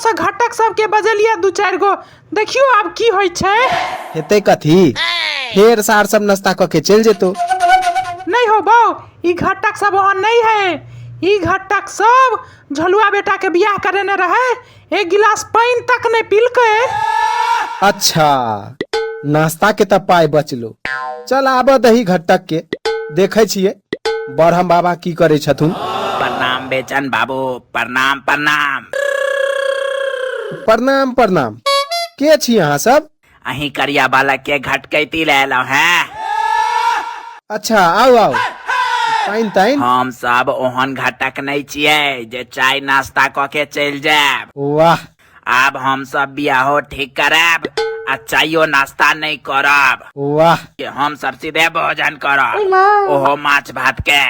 ओतऽसँ घटक सबके बजेलियै 2-4 गो, देखियौ आब की होइ छै। हेतै कथी, फेर सार सब नाश्ता कऽ के चलि जेतौ। नहि हो बौ, ई घटक सब ओहन नहि है। ई घटक सब झलुआ बेटा के बियाह करेने रहे, एक गिलास पानि तक नहि पीलकै। अच्छा, नाश्ता के तऽ पाइ बचलो। चल आबऽ दही घटक के, देखै छियै बरहम बाबा की करै छथुन। प्रणाम बेचन बाबू, प्रणाम प्रणाम। प्रणाम प्रणाम। के छी अहाँ सब? अहीं करिया बालक के घटकैती ले एलहुँ हैं। अच्छा आउ आउ, पानि तानि? हम सब ओहन घटक नहि छियै जे चाय नाश्ता कऽ के चलि जायब। वाह। आब हम सब बियाहो ठीक करायब आ चायो नाश्ता नहि करब। वाह। हम सब सीधे भोजन करब, ओहो माछ भात के।